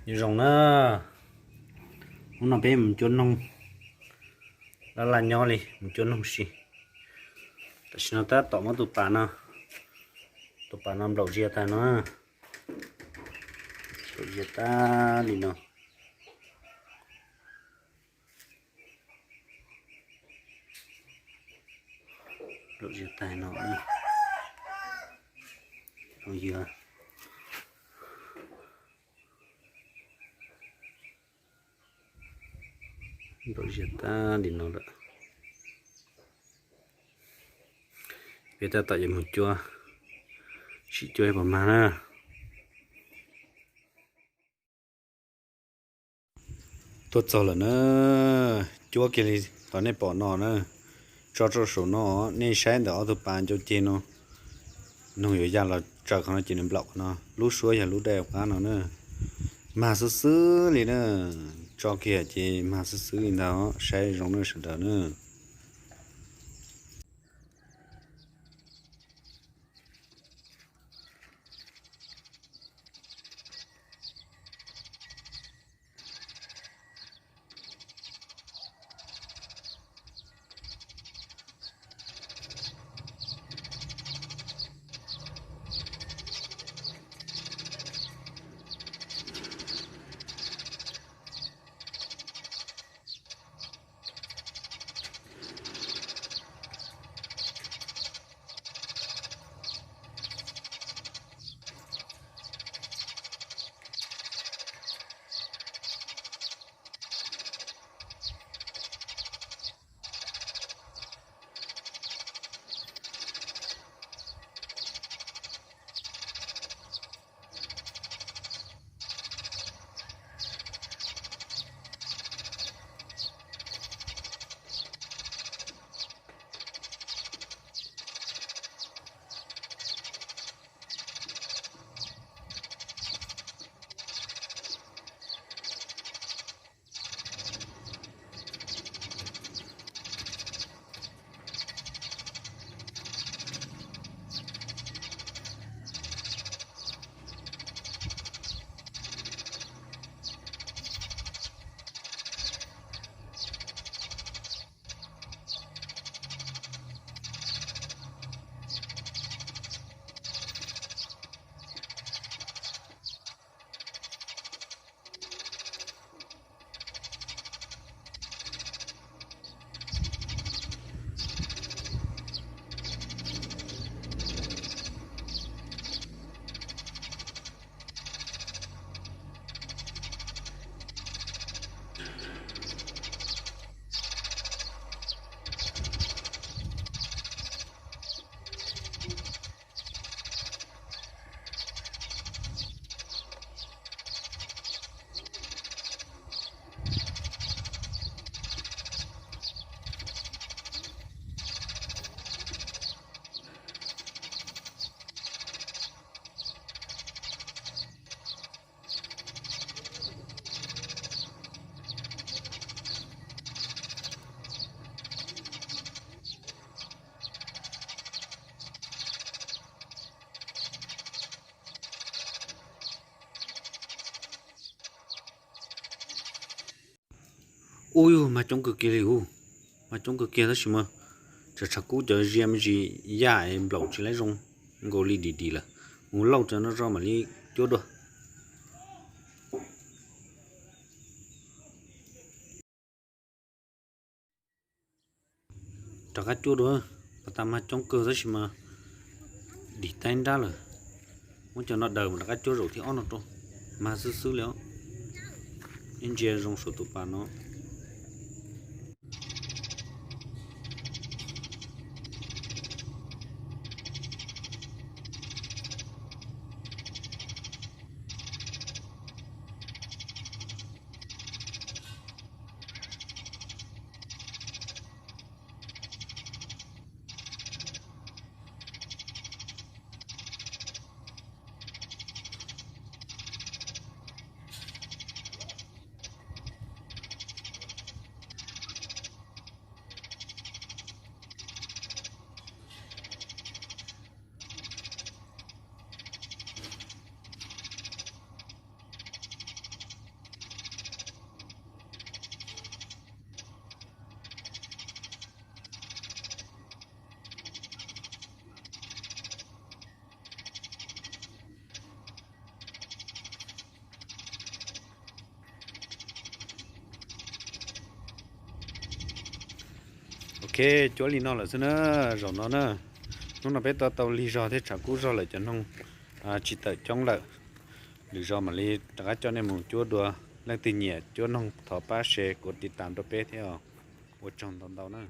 Nyob zoo na, hnub no peb mus cuab noog, laj laj nyob li mus cuab noog si. Tam sim no tab tom muab tus pas no, tus pas no nplaum zias tag no, nplaum zias tag li no. Nplaum zias tag no, yog nplaum zias tag li no lawm. Peb tab tom yuav mus cuab, sim cuab puas mag na. Tuaj txog lawm na, cuab kiag li qhov nej pom no na, tso rau saum no, nej saib ntawm ob tug pas ncau ceg no, noog yuav ya los tsaws qhov no ces nws nplaum qhov no, lub suab yog lub daj qab no na. Mag xwb xwb li na, tso kiag ces mag xwb xwb li ntag, saib zoo na sawv daws na. Ub yug, mag coob kawg kiag li ub, mag coob kawg kiag tab sis mas tsam tshav kub cov zia me ntsis yaj nplaum tsis laib zoo nkaus li dim dim lawm. Mus lauj cov no zoj mam li cuab dua. Rov qab cuab dua, pas tas mag coob kawg tab sis mas dim taig nrab lawm. Muab cov no daws mas rov qab cuab zaum thib ob no rau, mag xwb xwb li os. Ib ntsia zoo saum tus pas no. Cuab li no lawm xwb na, zaum no na. Hnub no peb tua tau lig zog thiab tshav kub zog lawm, cov noog tsis tawm coob lawm. Lwm zaus mam li rov qab coj nej mus cuab dua. Leej twg nyiam cuab noog thov pab share kuv tiv tam rau peb thiab os. Ua tsaug ntau ntau na.